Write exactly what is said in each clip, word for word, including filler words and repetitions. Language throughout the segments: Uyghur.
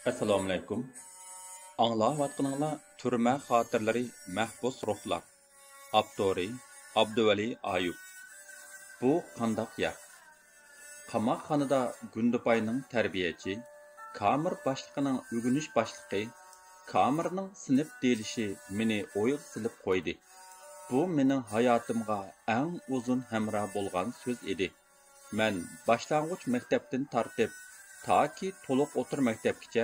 ئەسسالامۇئەلەيكۇم. ئاڭلاۋاتقىنىڭلار تۈرمە خاتىرىلىرى، مەھبۇس روھلار. ئاپتورى: ئابدۇۋەلى ئايۇپ. بۇ قانداق يەر؟ قاماقخانىدا گۇندىپاينىڭ تەربىيەچى، كامېر باشلىقىنىڭ ئۆگىنىش باشلىقى، كامېرنىڭ سىنىپ دېيىلىشى مېنى ئويغا سېلىپ قويدى. بۇ مېنىڭ ھاياتىمغا ئەڭ ئۇزۇن ھەمراھ بولغان سۆز ئىدى. مەن باشلانغۇچ مەكتەپتىن تارتىپ تاكى تولۇق ئوتتۇرا مەكتەپكىچە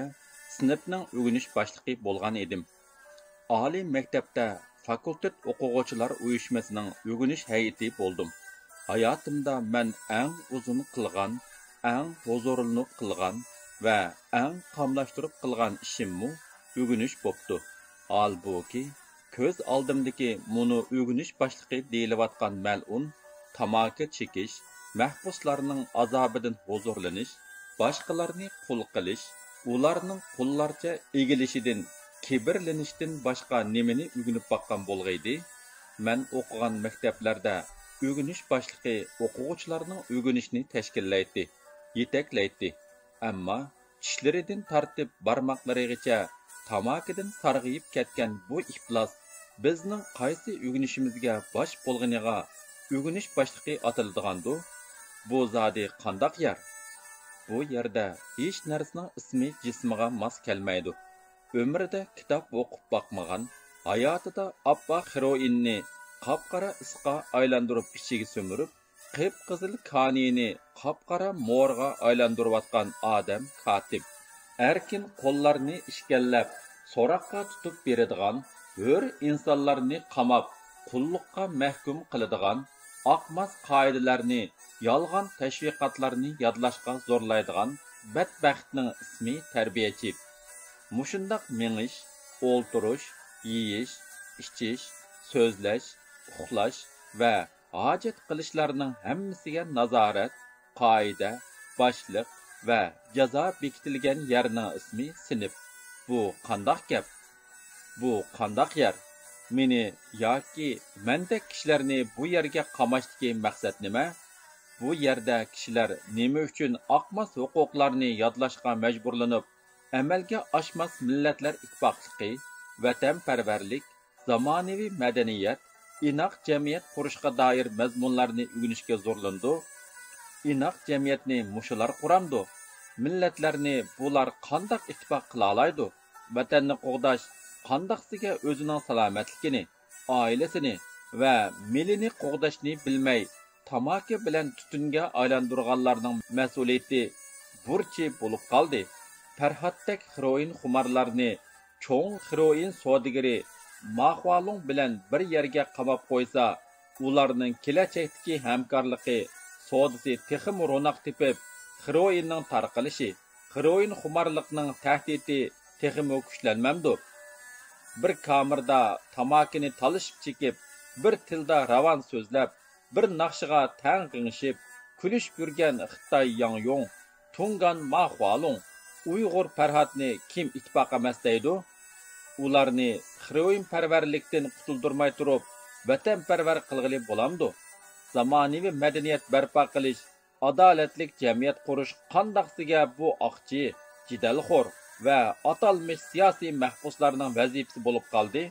سىنىپنىڭ ئۆگىنىش باشلىقى بولغان ئىدىم. ئالىي مەكتەپتە فاكۇلتېت ئوقۇغۇچىلار ئۇيۇشمىسىنىڭ ئۆگىنىش ھەيئىتى بولدۇم. ھاياتىمدا مەن ئەڭ ئۇزۇن قىلغان، ئەڭ ھۇزۇرلىنىپ قىلغان ۋە ئەڭ قاملاشتۇرۇپ قىلغان ئىشىممۇ ئۆگىنىش بوپتۇ. ھالبۇكى، كۆز ئالدىمدىكى مۇنۇ ئۆگىنىش باشلىقى دېيىلىۋاتقان مەلئۇن تاماكا چېكىش، مەھبۇسلارنىڭ ئازابىدىن ھۇزۇرلىنىش، باشقىلارنى قۇل قىلىش، ئۇلارنىڭ قۇللارچە ئېگىلىشىدىن، كىبىرلىنىشتىن باشقا نېمىنى ئۆگىنىپ باققان بولغىيدى؟ مەن ئوقۇغان مەكتەپلەردە ئۆگىنىش باشلىقى ئوقۇغۇچىلارنىڭ ئۆگىنىشىنى تەشكىللەيتتى، يېتەكلەيتتى. ئەمما چىشلىرىدىن تارتىپ بارماقلىرىغىچە تاماكىدىن سارغىيىپ كەتكەن بۇ ئىپلاس بىزنىڭ قايسى ئۆگىنىشىمىزگە باش بولغىنىغا ئۆگىنىش باشلىقى ئاتىلىدىغاندۇ؟ بۇ زادى قانداق يەر؟ بۇ يەردە ھېچ نەرسىنىڭ ئىسمى جىسمىغا ماس كەلمەيدۇ. ئۆمرىدە كىتاب ئوقۇپ باقمىغان، ھاياتىدا ئاپئاق خېروئىننى قاپقارا ئىسقا ئايلاندۇرۇپ ئىچىگە سۈمۈرۈپ، قىپقىزىل كانىيىنى قاپقارا مورىغا ئايلاندۇرۇۋاتقان ئادەم كاتىپ. ئەركىن قۇللارنى ئىشكەنلەپ، سوراققا تۇتۇپ بېرىدىغان، ھۆر ئىنسانلارنى قاماپ، قۇللۇققا مەھكۇم قىلىدىغان، ئاقماس قائىدىلەرنى، يالغان تەشۋىقاتلارنى يادلاشقا زورلايدىغان بەتبەختنىڭ ئىسمى تەربىيەچى. مۇشۇنداق مېڭىش، ئولتۇرۇش، يېيىش، ئىچىش، سۆزلەش، ئۇخلاش ۋە ھاجەت قىلىشلارنىڭ ھەممىسىگە نازارەت، قائىدە، باشلىق ۋە جازا بېكىتىلگەن يەرنىڭ ئىسمى سىنىپ. بۇ قانداق گەپ؟ بۇ قانداق يەر؟ مېنى ياكى مەندەك كىشىلەرنى بۇ يەرگە قاماشتىكى مەقسەت نېمە؟ بۇ يەردە كىشىلەر نېمە ئۈچۈن ئاقماس ھوقۇقلارنى يادلاشقا مەجبۇرلىنىپ، ئەمەلگە ئاشماس مىللەتلەر ئىتتىپاقلىقى، ۋەتەنپەرۋەرلىك، زامانىۋى مەدەنىيەت، ئىناق جەمئىيەت قۇرۇشقا دائىر مەزمۇنلارنى ئۆگىنىشكە زورلىنىدۇ؟ ئىناق جەمئىيەتنى مۇشۇلار قۇرامدۇ؟ مىللەتلەرنى بۇلار قانداق ئىتتىپاق قىلالايدۇ؟ ۋەتەننى قوغداش قانداقسىگە ئۆزىنىڭ سالامەتلىكىنى، ئائىلىسىنى ۋە مىلىنى قوغداشنى بىلمەي، تاماكا بىلەن تۈتۈنگە ئايلاندۇرغانلارنىڭ مەسئۇلىيىتى، بۇرچى بولۇپ قالدى. پەرھاتتەك خېروئىن خۇمارلارنى چوڭ خېروئىن سودىگىرى ما خۇالۇڭ بىلەن بىر يەرگە قاماپ قويسا، ئۇلارنىڭ كېلەچەكتىكى ھەمكارلىقى، سودىسى تېخىمۇ روناق تېپىپ، خېروئىننىڭ تارقىلىشى، خېروئىن خۇمارلىقنىڭ تەھدىتى تېخىمۇ كۈچلەنمەمدۇ؟ بىر كامېردا تاماكىنى تالىشىپ چېكىپ، بىر تىلدا راۋان سۆزلەپ، بىر ناخشىغا تەڭ غىڭشىپ، كۈلۈشۈپ يۈرگەن خىتاي ياڭيۇڭ، تۇڭگان ما خۇالۇڭ، ئۇيغۇر پەرھاتنى كىم ئىتتىپاق ئەمەس دەيدۇ؟ ئۇلارنى خېروئىنپەرۋەرلىكتىن قۇتۇلدۇرماي تۇرۇپ، ۋەتەنپەرۋەر قىلغىلى بولامدۇ؟ زامانىۋى مەدەنىيەت بەرپا قىلىش، ئادالەتلىك جەمئىيەت قۇرۇش قانداقسىگە بۇ ئاقچى، جېدەلخور ۋە ئاتالمىش سىياسىي مەھبۇسلارنىڭ ۋەزىپىسى بولۇپ قالدى؟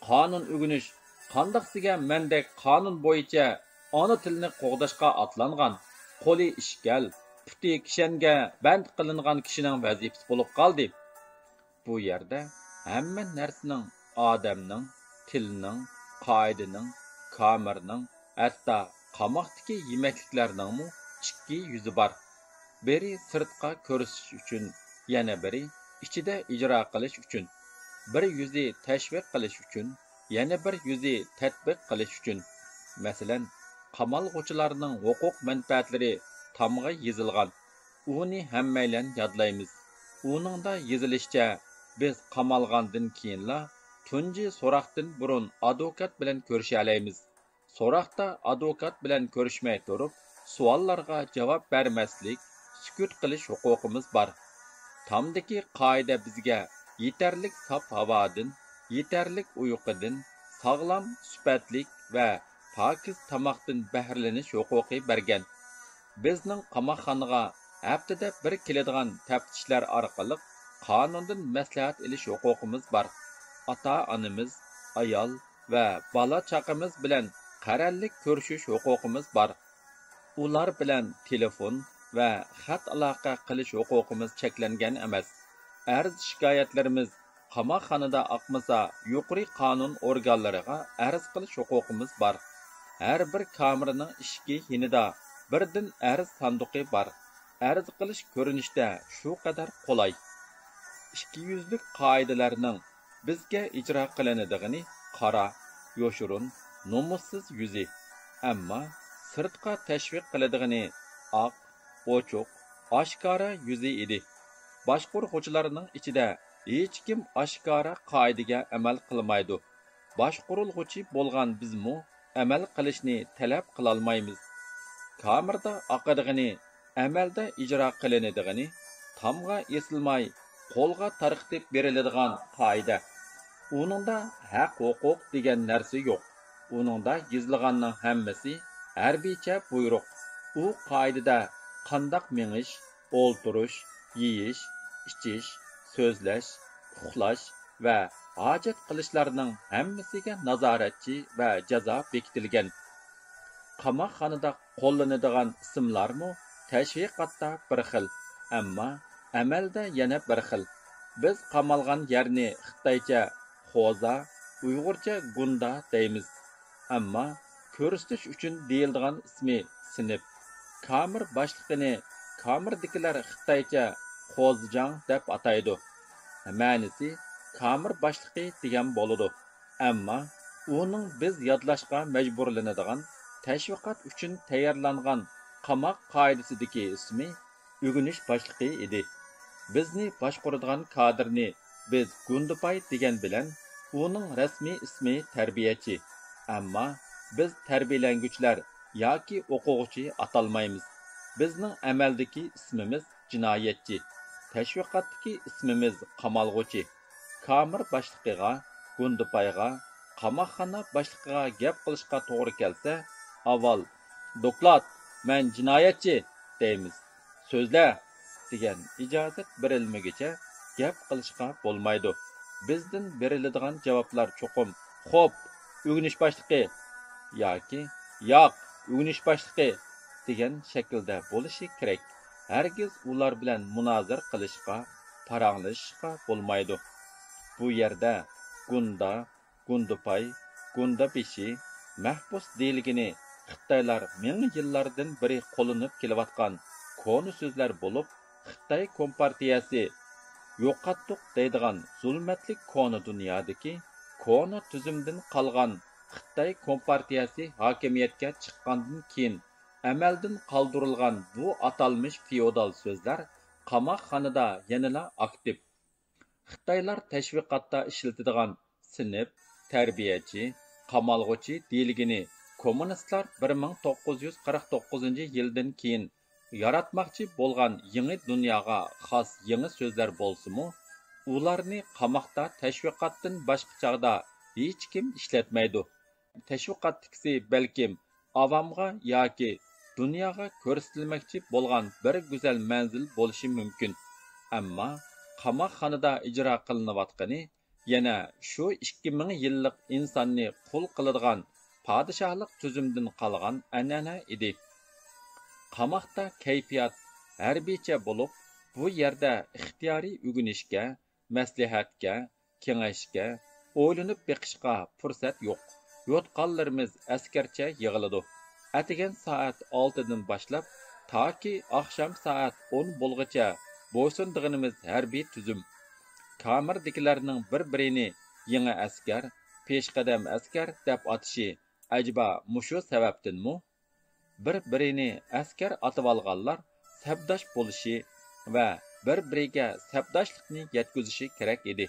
قانۇن ئۆگىنىش قانداقسىگە مەندەك قانۇن بويىچە ئانا تىلنى قوغداشقا ئاتلانغان، قولى ئىشكەل، پۇتى كىشەنگە بەند قىلىنغان كىشىنىڭ ۋەزىپىسى بولۇپ قالدى؟ بۇ يەردە ھەممە نەرسىنىڭ، ئادەمنىڭ، تىلنىڭ، قائىدىنىڭ، كامېرنىڭ، ھەتتا قاماقتىكى يېمەكلىكلەرنىڭمۇ ئىككى يۈزى بار. بىرى سىرتقا كۆرسىتىش ئۈچۈن، يەنە بىرى ئىچىدە ئىجرا قىلىش ئۈچۈن. بىر يۈزى تەشۋىق قىلىش ئۈچۈن، يەنە بىر يۈزى تەتبىق قىلىش ئۈچۈن. مەسىلەن، قامالغۇچىلارنىڭ ھوقۇق مەنپەئەتلىرى تامغا يېزىلغان. ئۇنى ھەممەيلەن يادلايمىز. ئۇنىڭدا يېزىلىشىچە، بىز قامالغاندىن كېيىنلا تۇنجى سوراقتىن بۇرۇن ئادۋوكات بىلەن كۆرۈشەلەيمىز. سوراقتا ئادۋوكات بىلەن كۆرۈشمەي تۇرۇپ، سوئاللارغا جاۋاب بەرمەسلىك، سۈكۈت قىلىش ھوقۇقىمىز بار. تامدىكى قائىدە بىزگە يېتەرلىك ساپ ھاۋادىن، يېتەرلىك ئۇيقۇدىن، ساغلام، سۈپەتلىك ۋە پاكىز تاماقتىن بەھرىلىنىش ھوقۇقى بەرگەن. بىزنىڭ قاماقخانىغا ھەپتىدە بىر كېلىدىغان تەپتىشلەر ئارقىلىق قانۇندىن مەسلىھەت ئېلىش ھوقۇقىمىز بار. ئاتا-ئانىمىز، ئايال ۋە بالا-چاقىمىز بىلەن قەرەللىك كۆرۈشۈش ھوقۇقىمىز بار. ئۇلار بىلەن تېلېفون ۋە خەت ئالاقە قىلىش ھوقۇقىمىز چەكلەنگەن ئەمەس. ئەرز-شىكايەتلىرىمىز قاماقخانىدا ئاقمىسا، يۇقىرى قانۇن ئورگانلىرىغا ئەرز قىلىش ھوقۇقىمىز بار. ھەر بىر كامېرنىڭ ئىشىكى يېنىدا بىردىن ئەرز ساندۇقى بار. ئەرز قىلىش كۆرۈنۈشتە شۇ قەدەر قولاي. ئىككى يۈزلۈك قائىدىلەرنىڭ بىزگە ئىجرا قىلىنىدىغىنى قارا، يوشۇرۇن، نومۇسسىز يۈزى، ئەمما سىرتقا تەشۋىق قىلىدىغىنى ئاق، ئوچۇق، ئاشكارا يۈزى ئىدى. باشقۇرغۇچىلارنىڭ ئىچىدە ھېچكىم ئاشكارا قائىدىگە ئەمەل قىلمايدۇ. باشقۇرۇلغۇچى بولغان بىزمۇ ئەمەل قىلىشنى تەلەپ قىلالمايمىز. كامېردا ئاقىدىغىنى، ئەمەلدە ئىجرا قىلىنىدىغىنى، تامغا ئېسىلماي قولغا تارقىتىپ بېرىلىدىغان قائىدە. ئۇنىڭدا ھەق-ھوقۇق دېگەن نەرسە يوق. ئۇنىڭدا يېزىلغاننىڭ ھەممىسى ھەربىيچە بۇيرۇق. ئۇ قائىدىدە قانداق مېڭىش، ئولتۇرۇش، يېيىش، ئىچىش، سۆزلەش، ئۇخلاش ۋە ھاجەت قىلىشلارنىڭ ھەممىسىگە نازارەتچى ۋە جازا بېكىتىلگەن. قاماقخانىدا قوللىنىدىغان ئىسىملارمۇ تەشۋىقاتتا بىر خىل، ئەمما ئەمەلدە يەنە بىر خىل. بىز قامالغان يەرنى خىتايچە خوزا، ئۇيغۇرچە گۇندا دەيمىز. ئەمما كۆرسىتىش ئۈچۈن دېيىلىدىغان ئىسمى سىنىپ. كامېر باشلىقىنى كامېردىكىلەر خىتايچە خوزىجاڭ دەپ ئاتايدۇ. مەنىسى كامېر باشلىقى دېگەن بولىدۇ. ئەمما ئۇنىڭ بىز يادلاشقا مەجبۇرلىنىدىغان تەشۋىقات ئۈچۈن تەييارلانغان قاماق قائىدىسىدىكى ئىسمى ئۆگىنىش باشلىقى ئىدى. بىزنى باشقۇرىدىغان كادىرنى بىز گۇندىپاي دېگەن بىلەن، ئۇنىڭ رەسمىي ئىسمى تەربىيەچى. ئەمما بىز تەربىيەلەنگۈچىلەر ياكى ئوقۇغۇچى ئاتالمايمىز. بىزنىڭ ئەمەلدىكى ئىسمىمىز جىنايەتچى، تەشۋىقاتتىكى ئىسمىمىز قامالغۇچى. كامېر باشلىقىغا، گۇندىپايغا، قاماقخانا باشلىقىغا گەپ قىلىشقا توغرا كەلسە، ئاۋۋال، «دوكلات، مەن جىنايەتچى!» دەيمىز. «سۆزلە!» دېگەن ئىجازەت بېرىلمىگۈچە گەپ قىلىشقا بولمايدۇ. بىزدىن بېرىلىدىغان جاۋابلار چوقۇم «خوپ، ئۆگىنىش باشلىقى» ياكى «ياق، ئۆگىنىش باشلىقى» دېگەن شەكىلدە بولۇشى كېرەك. ھەرگىز ئۇلار بىلەن مۇنازىرە قىلىشقا، پاراڭلىشىشقا بولمايدۇ. بۇ يەردە گۇندا، گۇندىپاي، گۇندابېشى، مەھبۇس دېيىلگىنى خىتايلار مىڭ يىللاردىن بېرى قوللىنىپ كېلىۋاتقان كونا سۆزلەر بولۇپ، خىتاي كومپارتىيەسى يوقاتتۇق دەيدىغان زۇلمەتلىك كونا دۇنيادىكى كونا تۈزۈمدىن قالغان خىتاي كومپارتىيەسى ھاكىمىيەتكە چىققاندىن كېيىن ئەمەلدىن قالدۇرۇلغان بۇ ئاتالمىش فېئودال سۆزلەر قاماقخانىدا يەنىلا ئاكتىپ. خىتايلار تەشۋىقاتتا ئىشلىتىدىغان سىنىپ، تەربىيەچى، قامالغۇچى دېيىلگىنى كوممۇنىستلار بىر مىڭ توققۇز يۈز قىرىق توققۇزىنچى يىلدىن كېيىن ياراتماقچى بولغان يېڭى دۇنياغا خاس يېڭى سۆزلەر بولسىمۇ، ئۇلارنى قاماقتا تەشۋىقاتتىن باشقا چاغدا ھېچكىم ئىشلەتمەيدۇ. تەشۋىقاتتىكىسى بەلكىم ئاۋامغا ياكى دۇنياغا كۆرسىتىلمەكچى بولغان بىر گۈزەل مەنزىل بولۇشى مۇمكىن. ئەمما قاماقخانىدا ئىجرا قىلىنىۋاتقىنى يەنە شۇ ئىككى مىڭ يىللىق ئىنساننى قۇل قىلىدىغان پادىشاھلىق تۈزۈمدىن قالغان ئەنئەنە ئىدى. قاماقتا كەيپىيات ھەربىيچە بولۇپ، بۇ يەردە ئىختىيارىي ئۆگىنىشكە، مەسلىھەتكە، كېڭەشكە، ئويلىنىپ بېقىشقا پۇرسەت يوق. يوتقانلىرىمىز ئەسكەرچە يىغىلىدۇ. ئەتىگەن سائەت ئالتىدىن باشلاپ تاكى ئاخشام سائەت ئون بولغىچە بويسۇنىدىغىنىمىز ھەربىي تۈزۈم. كامېردىكىلەرنىڭ بىر-بىرىنى يېڭى ئەسكەر، پېشقەدەم ئەسكەر دەپ ئاتىشى ئەجەبا مۇشۇ سەۋەبتىنمۇ؟ بىر-بىرىنى ئەسكەر ئاتىۋالغانلار سەپداش بولۇشى ۋە بىر-بىرىگە سەپداشلىقنى يەتكۈزۈشى كېرەك ئىدى.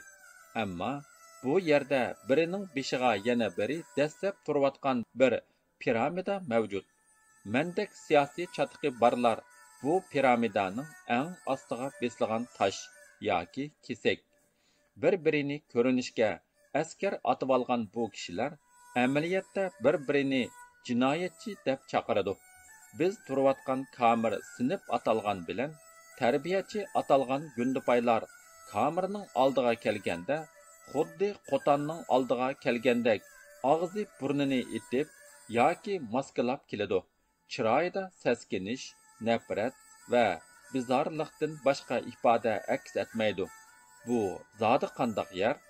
ئەمما بۇ يەردە بىرىنىڭ بېشىغا يەنە بىرى دەسسەپ تۇرۇۋاتقان بىر پىرامىدا مەۋجۇت. مەندەك سىياسىي چاتىقى بارلار بۇ پىرامىدانىڭ ئەڭ ئاستىغا بېسىلغان تاش ياكى كېسەك. بىر-بىرىنى كۆرۈنۈشكە ئەسكەر ئاتىۋالغان بۇ كىشىلەر ئەمەلىيەتتە بىر-بىرىنى جىنايەتچى دەپ چاقىرىدۇ. بىز تۇرۇۋاتقان كامېر سىنىپ ئاتالغان بىلەن تەربىيەچى ئاتالغان گۇندىپايلار كامېرنىڭ ئالدىغا كەلگەندە، خۇددى قوتاننىڭ ئالدىغا كەلگەندەك ئاغزى بۇرنىنى ئېتىپ ياكى ماسكىلاپ كېلىدۇ. چىرايىدا سەسكىنىش، نەپرەت ۋە بىزارلىقتىن باشقا ئىپادە ئەكس ئەتمەيدۇ. بۇ زادى قانداق يەر؟